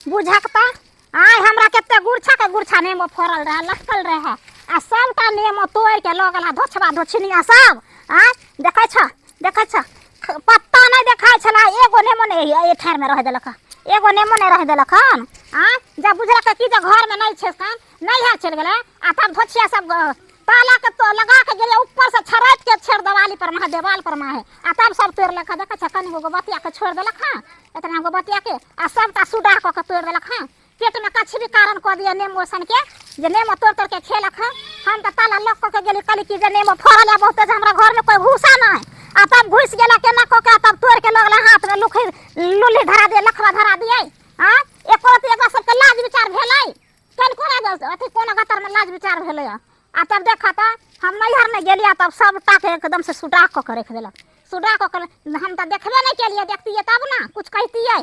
बुझक तऽ आइ हमरा कते गुरछा के गुरछा नेमो फड़ल रहे, लटकल रहे, आ सबटा नेमो तोड़ि के लऽ गेल धोछबा धोछनिया सब। आय देखै छ, देखै छ, पत्ता नहि देखाइ छला, एगो नेमो नहि एहि ठाढ़ में रह देलक, एगो नेमो नहि रह देलक हन। आय जब बुझलक कि जे घर में नहि छै काम, नैहर चलि गेलै, आ तब धोछिया सब ताला के तो लगा के गेलै ऊपर से छड़ैत के छेड़ देवाली पर महा देवाल पर माहे, आ तब सब तोड़ि लेलक। देखै छ कनि गो बतिया के छोड़ि देलक हँ, इतना गो बतिया के, आ सबटा सुडा कऽ के तोड़ि देलक हँ। पेट में कछबी कारण कऽ दिया नेमो सन के, जे नेमो तोड़ तोड़ के खेलक हँ। हम तऽ ताला लॉक कऽ के गेली, कहली कि जे नेमो फड़ल है बहुते, जे हमरा घर में कोई घुसा नहीं, आ तब घुसि गेला केना कऽ के, तब तोड़ के लगला हाथ में लुखी लुल्ही धरा दिए, लखवा धरा दिए। आ एको रत्ती एकरा सबके लाज विचार भेलै? कनिको लाज अथी कोनो गतर में लाज विचार भेलै? आ तब देख तऽ हम नैहर नहि गेलियै, तब सबटा के एकदम से सुडा कऽ के राखि देलक, सुडा कऽ के। हम तऽ देखबे नहि केलियै, देखतियै तब ने कुछ कहितियै।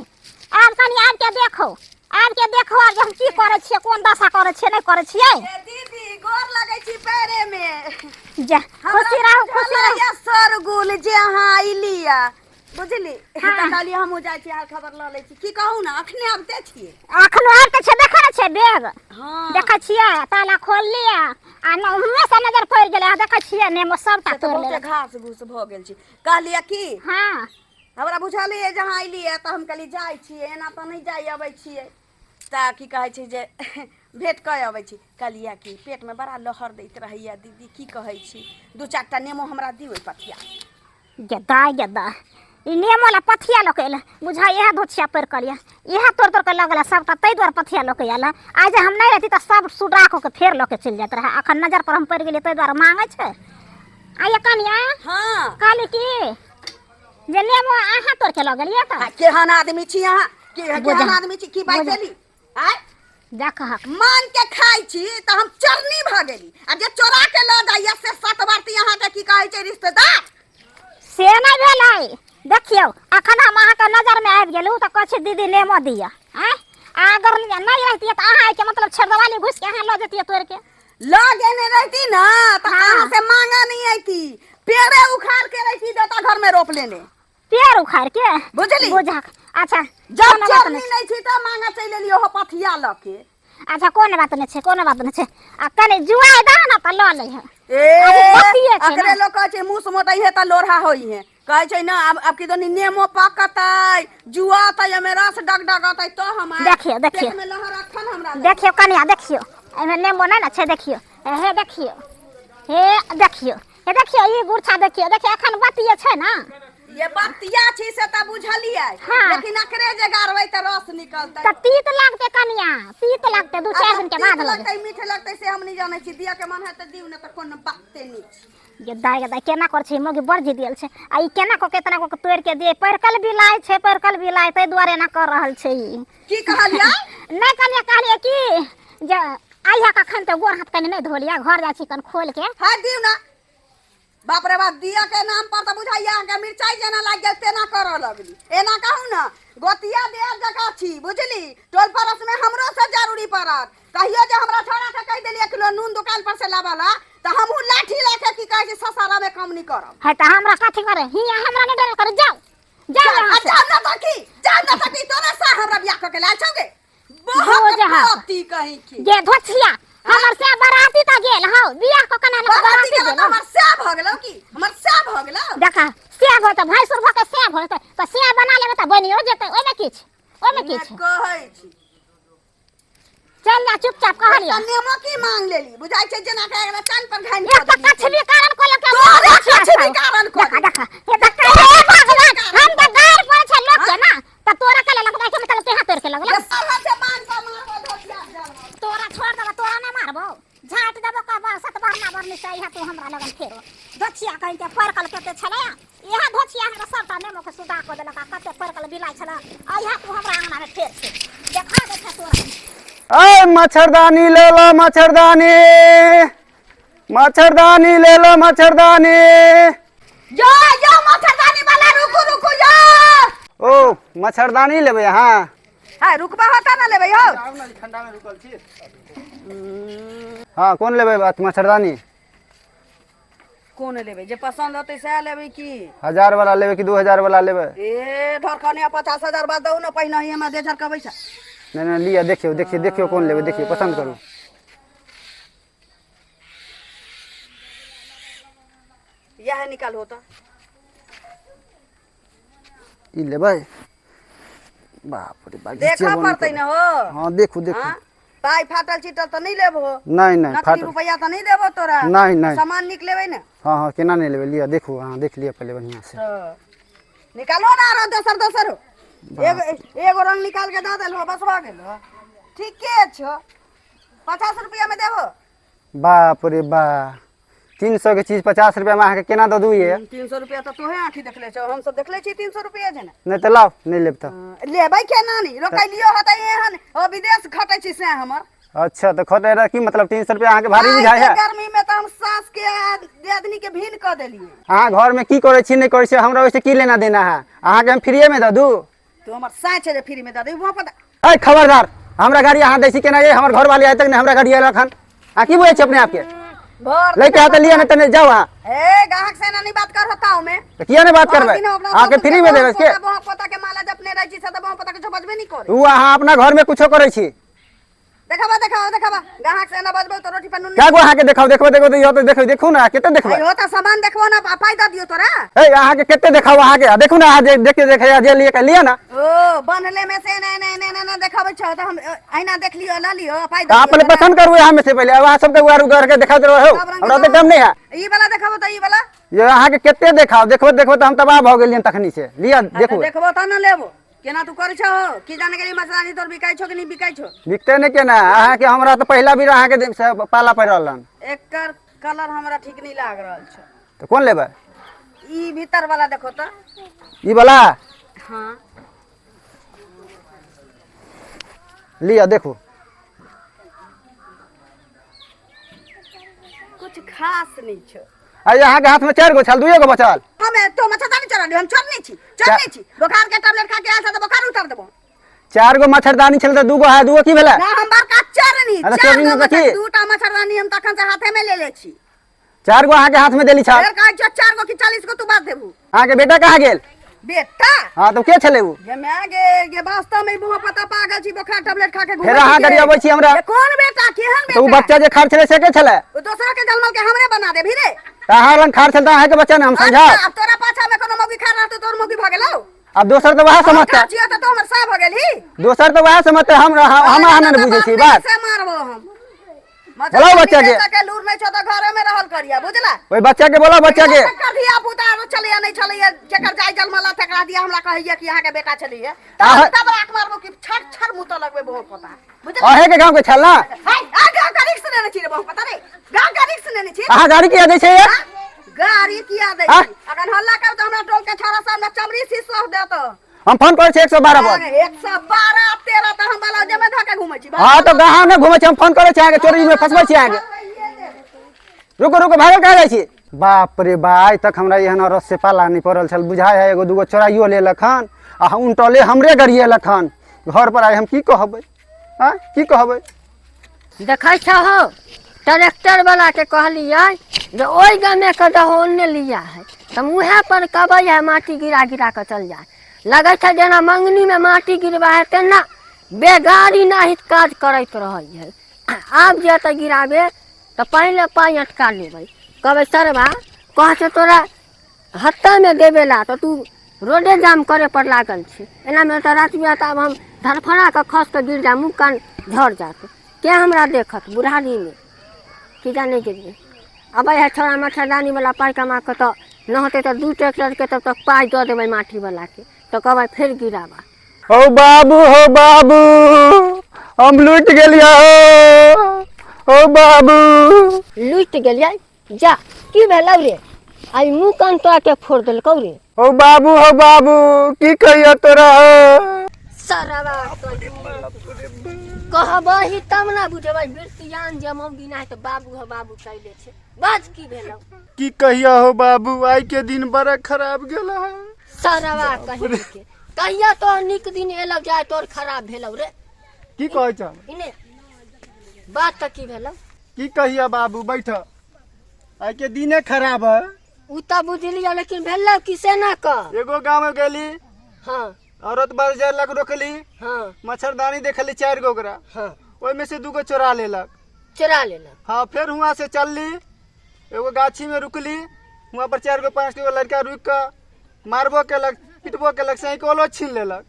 आब कनि आबि के देखो, आबि के देखो आब जे हम की करै छियै, कोन दशा करै छियै, नहि करै छियै। ए दीदी, गोर लगै छी पैरे में। जा, खुशी रहू, खुशी रहू। सरगुल जे अहाँ अइलियै बुझली? हाँ। तऽ कहलियै हमहूँ जाइ छी, हाल खबर लऽ लै छी। की कहू ने, अखने आबिते छियै। अखनो आबिते छियै? देखै ने छियै बैग? हाँ। देखै छियै, ताला खोल लिअ आ हुएँ से नजर पड़ि गेलै, आ देखै छियै नेमो सबटा से तऽ तोड़ि बहुते लेलक। घास घूस भऽ गेल छै। कहलियै की, हाँ, हमरा बुझलियै जे अहाँ अयलियै तऽ हम कहलियै जाइ छियै, एना तऽ नहि जाइ अबै छियै, तऽ की कहै छै जे भेँट कऽ अबै छी। कहलियै कि पेटमे बड़ा लहर दैत रहैए दीदी, की कहै छी, दू चारि टा नेमो हमरा दियौ ओहि पथिया। गेदा गेदा, ई नेमो ला पथिया लऽ के एलै, बुझाइ इएह धोछिया पड़ि कऽ लिअ, इएह तोड़ तोड़ के लऽ गेलै सबटा, ताहि दुआरे पथिया लऽ के आयल। आइ जे हम नहि रहती तऽ सब सुडा कऽ के फेर लऽ के चलि जाइत रहै। अखन नजर पर हम पड़ि गेलियै, ताहि दुआरे मांगै छै। आइए कनिया। हाँ। कहली कि जे नेमो अहाँ तोड़ के लऽ गेलियै तऽ? आ केहन आदमी छी अहाँ, केहन आदमी छी, की बाजि देली आय? देखहक, मांग के खाइ छी तऽ हम चरनी भऽ गेली, आ जे चोरा के लऽ जाइया से सत बारती अहाँके की कहै छै रिश्तेदार। से नहि भेलै। देखियौ, अखन हम अहाँके नजरमे आबि गेलहुँ तऽ कहै छी दीदी नेमो दिअ। आँय, आ अगर नहि रहितियै तऽ अहाँ एहिके मतलब छेरदेवाली घुसि के अहाँ लऽ जैतियै तोड़ि के? लऽ गेने रहती ना तऽ हाँ। अहाँ से मांगा नहीं आती, पेड़े उखाड़ के रहती देता घर में रोप लेने। पेड़ उखाड़ के? बुझली? बुझक। अच्छा, जब कोनो बात चोरनी नहि। नहीं छी तऽ मांगा चलि एलियै ओहो पथिया लऽ के। अच्छा, कोनो बात नहि छै, कोनो बात नहि छै, आ कनि जुआइ दह ने तऽ लऽ लैहे। ए, अभी बतिये छै अकरे ने। लोक कहै छै मुस मोटै है तऽ लोढ़ा होइ है, कहै छै ना। आब की दोनी नेमो पकतै, जुआतै, एमे रस डगडगतै तो हम आयब। देखियौ, देखियौ। पेट में लहर अखन हमरा लागि। देखियौ कनिया, देखियौ, एहिमे नेबो नहि ने छै। देखियौ, हे देखियौ, हे देखियौ, हे देखियौ, ई गुरछा देखियौ, देखियौ, एखन बतिये छै ने। ये बतिया छी से तऽ बुझलियै, हाँ। लेकिन अकरे जे गारबै तऽ रस निकलतै। तऽ तीत लागतै कनिया, तीत लागतै, 2-4 दिन के बाद तीत लगतै। लगतै, मीठ लगतै से हम नहि जानै छी। दिया के मन है तऽ दियौ, ने तऽ कोनो बाते नहि छै। ये दाय गे दाय, केना कर छै मौगी, बड़ जिदियल छै। आ ई केना कऽ के इतना कऽ के तोड़ि के दियै? परकल बिलाइ छै, परकल बिलाइ, ताहि दुआरे एना कर रहल छै ई। की कहलियै? नहि कनिया, कहलियै कि जे आइया कखन तऽ गोर हाथ कनि नहि धोलिया, घर जाइ छी कनि खोलि के। हाँ दियौ ना। बाप रे बाप, दिया के नाम पर तऽ बुझाइया अहाँके मिरचाई जेना लागि गेल तेना करऽ लगली। एना कहू ने, गोतिया दिया जकाँ छी बुझली, टोल पड़ोस में हमरो से जरूरी पड़त। कहियो जे हमरा छोड़ा के कहि देलियै किलो नून दुकान पर से लाबऽ ला तऽ हमहूँ लाठी लऽ के की कहै छै ससारा में काम नहि करब। है तऽ हमरा कथी करे हिया, हमरा नहि डरल करे, जाउ जाउ यहाँ से। जाउ ना तऽ की, जाउ ना तऽ की, तोरे सा हमरा बियाह कऽ के लायल छौगे? बहुत बुझ हक। पति कहीं की गे धोछिया, हमर से बराती तऽ गेल हौ, बियाह कऽ केना लोक बराती बराती गेल गेल तऽ हमर सैह भऽ गेलौ की? हमर सैह भऽ गेलौ? देखा, सेब होतै, भैंसुर भऽ के सेब होतै तऽ सेब बना लेबै तऽ बनियो जेतै, ओहिमे की छै, ओहिमे की ने छै? कहै छी। चल जा चुपचाप, कहलियौ। एकटा नेमो की मांग लेली, बुझाइ छै जेना के एकरा चान पर घानि एक कऽ तऽ देलियै। कछबी कारण कहलक के तोरे धोछिया कछबी छौ। कारण कऽ देखा देली। देखा, हे देखा, हे भगवान, हम तऽ गारि पड़ै छै लोक के ना, तऽ तोरा के लगलै के मतलब तेहा तोड़ के लगलै। जे साला से बांध पर मारबो धोछिया जलबो। तोरा छोड़ देबो, तोरा नहि मारबो, झाट देबो कहबो सत बरना बरनी से इहा तू हमरा लगन फेरो। धोछिया कहि के परकल कते छलै, इहा धोछिया हमरा सबटा नेमो के सुदा कऽ देलक, आ कते परकल बिलाइ छलै, आ इहा तू हमरा अंगना में फेर छै। देखा देखा तोरा। ऐ मच्छरदानी ले लो, मच्छरदानी, मच्छरदानी ले लो, मच्छरदानी। यो यो मच्छरदानी वाला, रुकू रुकू यो। ओ मच्छरदानी लेबै अहाँ? है रुकबा होता ना लेबै हो। ठंडा में रुकल छी। हाँ, कोन लेबै बात मच्छरदानी? कोन लेबै, जे पसंद होतै सएह लेबै की? 1000 वाला लेबै कि 2000 वाला लेबै? ए ढरखने 50,000 बाद दऊ ने, पहिने ही हमरा दे झरकबै छै। नहि नहि, लिअ, देखियौ देखियौ देखियौ कोन लेबै, देखियौ, पसन्द करू। इएह निकाल होता। ई लेबै? बाप रे बाप, देखऽ घिचेबो नहि पड़तै करै। ने हो। हँ, देखू देखू। हाँ? पाइ फाटल चिटल तऽ नहि लेबहो? नहि नहि। नकली फाटल रुपैआ तऽ नहि देबो तोरा? नहि नहि। सामान नीक लेबै ने? हँ हँ, केना नहि लेबै? लिअ, देखू, अहाँ देख लिअ पहिले बढ़िआँ से। तऽ निकालो ने आरो दोसर दोसर। एगो एगो रंग निकाल के दऽ देलहो, बस भऽ गेलो। ठीके छौ, 50 रुपैआ में देबो। बाप रे बा, 300 के चीज 50 रुपैआमे अहाँके केना दऽ दू ये? 300 रुपैआ तऽ तोहे आँखि देखले छौ, हमसब देखले छी 300 रुपैआ जेना। नहि तऽ लाउ, नहि लेब तऽ। लेबै केना नहि, रोकैलियो होतै एहन ओ विदेश खटै छी से हमर। अच्छा, तऽ खटै रहै की मतलब 300 रुपैआ अहाँके भारी बुझाइ है? आइ के गर्मी में तऽ हम सास के आ दियादनी के भीन कऽ देलियै। अहाँ घरमे की करै छी नहि करै छी, हमरा ओहिसँ की लेना देना है? अहाँके हम फ्रीएमे दऽ दू? तू हमर साँय छै जे फ्री में दऽ देबी? वहाँ पता अय खबरदार, हमरा गाड़ी अहाँ दै छी केना ये? हमर घरवाली आइ तक नहि हमरा गाड़ी एलक हन। अहाँ की बुझै छी अपने आपके? भर लैके है तऽ लिअ, नहि तऽ नहि, जाउ अहाँ। ए, ग्राहक से एना नहीं बात कर होता में। तऽ किया नहि बात करबै? अहाँके फ्रीमे देबै के? बहु पोता के माला जपने रहै छी से तऽ बहु पोता के बजबे नहीं करे। ओ अहाँ अपना घरमे कुछो करै छी। देखाबा देखाबा देखाबा। ग्राहक से एना बजबै तऽ रोटी पर नून। क्या गो अहाँके देखाउ? देखबै देखबै तऽ इहो तऽ देखबै, देखू ने, कते देखबै? आइयो तऽ सामान देखबो ने, पाइ दऽ दियौ तोरा। ए, अहाँके कते देखाउ अहाँके? देखू ने, अहाँ जे देखे देखे जे लिए के लिए ने। ओ बनले में से एना एना एना एना देखाबै छौ तऽ हम एना देख लियो, लऽ लियो, पाइ तऽ दऽ अहाँ दियौ पहिले तोरा। पसन्द करू यहाँ में से पहिले। अहाँ सबके उआर उगार के देखा रहो, सब रंग के हमरा ओते टाइम नहीं है। ई वाला देखाबो तऽ ई वाला। ये अहाँके कते देखाउ? देखबो देखबो तऽ हम तबाह भऽ गेलियनि तखनी से। लिअ, देखू। देखबो तऽ ने लेबो। केना तू करै छहो की जाने गेली, मच्छरदानी तोर बिकाइ छौ कि नहि बिकाइ छौ? बिकते नहि केना अहाँके? हमरा तऽ पहिला बेर अहाँके दिन से पाला पड़ि रहल हन। एकर कलर हमरा ठीक नहीं लाग रहल छौ। तऽ कोन लेबै? ई भीतर वाला देखो तऽ। ई वाला? हाँ। लिअ, देखू। कुछ खास नहीं छौ। अरे, अहाँके हाथमे 4 गो छल, 2 गो बचल। हम तो मच्छरदानी चढ़ा हम चोर नहीं छी, चोर नहीं छी। बोखार के टैबलेट खा के आयल छ तऽ बोखार उतार देबो। 4 गो मच्छरदानी छल तऽ 2 गो है, 2 गो की भेलै? ना, हम बड़का चोरनी। अरे, 4 चोरनी गो तऽ की? 2टा मच्छरदानी हम तखन से हाथे में ले ले छी। 4 गो अहाँके हाथमे देली छल। फेर कहै छौ 4 गो कि 40 गो तू बात देबू। अहाँके बेटा कहाँ गेल? बेटा? हाँ, तऽ के छलै उ? गे माय गे, गे वास्तव में बुआ पता पागल छी, बोखार टैबलेट खा के घूमै फेर अहाँ छी गाड़ी गे। अबै छी हमरा। ये कोन बेटा, केहन तऽ उ बेटा? बच्चा जे खार छलै से के छलै? ओ दोसरा के जन्मल के हमरे बना देबही रे? तऽ अहाँ लग खार छल तऽ अहाँके बच्चा ने हम समझाउ। अच्छा, आब तोरा पाछा में कोनो मौगी खा रहतौ, तोर मौगी भऽ गेलौ? आब दोसर तऽ वएह समझतै। छियौ तऽ तो हमर साह भऽ गेलही। दोसर तऽ वएह समझतै, हम अहाँ नहि बुझै छी बात। से मारबो हम। बोलाउ बच्चा के। के लूर नहीं छौ तऽ घरे में रहल करिया, बुझला? ओहि बच्चा के बोलाउ, बच्चा के। केकर धिया पुता आरो छलैया नहीं छलैया, जेकर जाय जन्मला तकरा दिया हमरा कहैया कि अहाँके बेटा छलैया। अहाँ- तब राख मारबो कि छड़ छड़ मुँह तऽ लगबे बहुत पता, बुझला? अहें के गाँव के छल ना? हाय, आ गाँव का रिक्स लेने छी रे, बहुत पता रे, गाँव का रिक्स लेने छी। अहाँ गाड़ी किया दै छै ये? हाँ? गाड़ी किया दै हाँ? छी? अखन हल्ला कर तऽ हमरा टोल के छोरा सब ने चमड़ी शीशो देत। हम फोन करै छी 112 पर। 112 13 तऽ हम वाला जमे धऽ के घूमै छी। हाँ, तऽ गाँव नहि घुमै छी, हम फोन करै छी अहाँके, चोरी में फसबै छी अहाँके। रुको रुको, भागल कहाँ जाइ छी? बाप रे बा, आइ तक हमरा एहन औरत से पाला नहि पड़ल छल। बुझाइ है एगो दूगो चोराइयो लेलक हन आ उनटले हमरे गरियेलक हन। घर पर आइ हम की कहबै? आँय, की कहबै? देखै छहो, ट्रैक्टर वाला के कहलियै जे ओहि गामे के दहो ओन्ने लिया है तऽ मुँहे पर कबै है, माटी गिरा गिरा कऽ चल जाए। लगै छै जेना मंगनीमे माटी गिरबा है तेना बेगारी नाहित काज करैत रहै है। आब जेतै गिराबे तऽ पहिले पाइ अटका लेबै। कहबै सरबा, कहै छै तोरा हत्तामे देबे ला तऽ तू रोडे जाम करे पर लागल छी। एनामे तऽ राति बिराति आब हम धड़फड़ा कऽ खस कऽ गिर जायब, मुँह कान झड़ जायत, के हमरा देखत बुढ़ारीमे? की जाने गेलियै। अबै है छौड़ा मच्छरदानी वाला, पाइ कमा कऽ तऽ न होतै तऽ 2 ट्रैक्टरके तब तक पाइ दऽ देबै माटीवलाके, तऽ कहबै फेर गिराबा। हो बाबू, हो बाबू, हम लुटि गेलियै हो, हो बाबू। लुटि गेलियै? जा, की भेलौ रे? आइ मुँह कान तोरा के फोड़ देलकौ रे? हो बाबू, हो बाबू, की कहियो तोरा हो। सरवा कहबही तब ने बुझबै। बिरतियान जे मौगी नहि तऽ बाबू हो बाबू कैले छै। बाज, की भेलौ? की कहिया हो बाबू, आइ के दिन बड़ा खराब गेल है। सरवा कही के, कहिया तोर नीक दिन एलौ जाय तोर खराब भेलौ रे? की कहै छ? इने बात तऽ की भेलौ? की कहिया बाबू, बैठ, आइ के दिने खराब है। उ तऽ बुझलियै, लेकिन भेलौ की से ना कह। एगो गाँव में गेली। हाँ। औरत बाहर जाय लग रोकली। हाँ। मच्छरदानी देखली 4 गो ओकरा। हाँ। ओहिमे से 2 गो चोरा लेलक। चोरा लेलक। हाँ, फेर हुआं से चलली, एगो गाछी में रुकली, हुआं पर 4 गो 5 गो लड़का रुक के मारबो केलक, पिटबो केलक, साइकिलो छीन लेलक।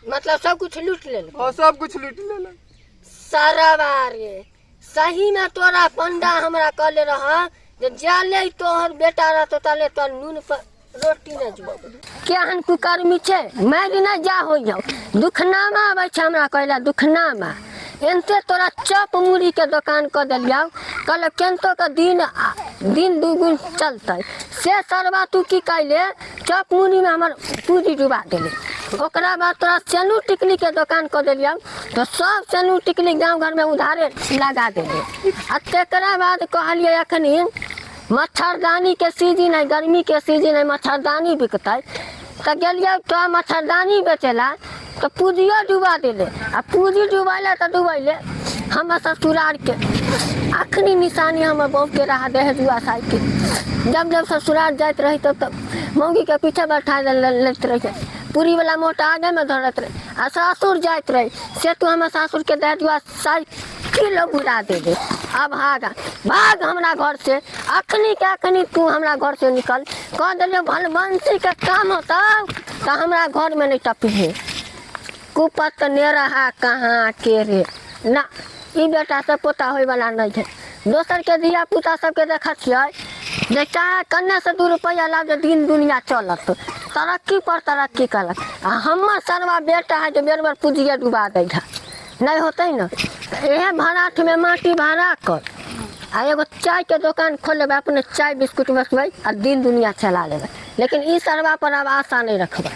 मतलब सब कुछ लूट लेलक। और सब कुछ लूट लेलक। सारा रे सही में तोरा पंडा हमरा कहले रह जे जाले तोहर बेटा रहतो ताले तोहर नून पर रोटी नहि जुड़त। केहन कुकर्मी छै, मारि नहि जा हो जाओ। दुखनामा आबै छै हमरा कहला दुखनामा। एनते तोरा चप मुड़ी के दोकान कऽ देलियौ, कहलक केनतो के दिन दिन दुगुन चलतै। से सरबा तू की कैले, चप मुड़ी में हमर पूंजी डुबा देले। ओकरा बाद तोरा सेनू टिकली के दोकान कऽ देलियौ, तऽ सब सेनू टिकली गाँव घर में उधारे लगा देले। आ तेकरा बाद कहलियै अखनी मच्छरदानी के सीजन है, गर्मी के सीजन है, मच्छरदानी बिकतै तऽ गेलियै तो मच्छरदानी बेचेला तऽ पूँजियो डुबा देले। आ पूँजी डुबैले तऽ डुबैले हमर ससुरार के अखनी निशानी हमर बहुके रहा दहेजुआ साइकिल। जब जब ससुरार जाइत रही तब तब मौगी के पीछे बैठा लैत रहियै, पूरीवला मोटा आगेमे धरैत रही। आ सासुर जाइत रही से तू हमर सासुरके दहेजुआ साइकिल उड़ा देले। अब भाग भाग हमरा घर से, अखनी के अखनी तू हमरा घर से निकल। कह देलियो भलबंसी के काम होता तो हमरा घर में नहीं टपिहे। कुपत ने रहा कहाँ के रे ना, ई बेटा से पोता होय वाला नहीं है। दोसर के धिया पुता सबके देखै छियै जे चाहे कन्ने से 2 रुपया लाब जे दिन दुनिया चलत, तरक्की पर तरक्की करत। आ हमर सरवा बेटा है जे बेर बेर पूँजिए डुबा दै है। नहीं होतै ने इहे भराठ में माटी भरा कर आ एगो चाय के दोकान खोल लेबै, अपने चाय बिस्कुट बेचबै आ दिन दुनिया चला लेबै। लेकिन ई सरवा पर आब आशा नहीं रखबै।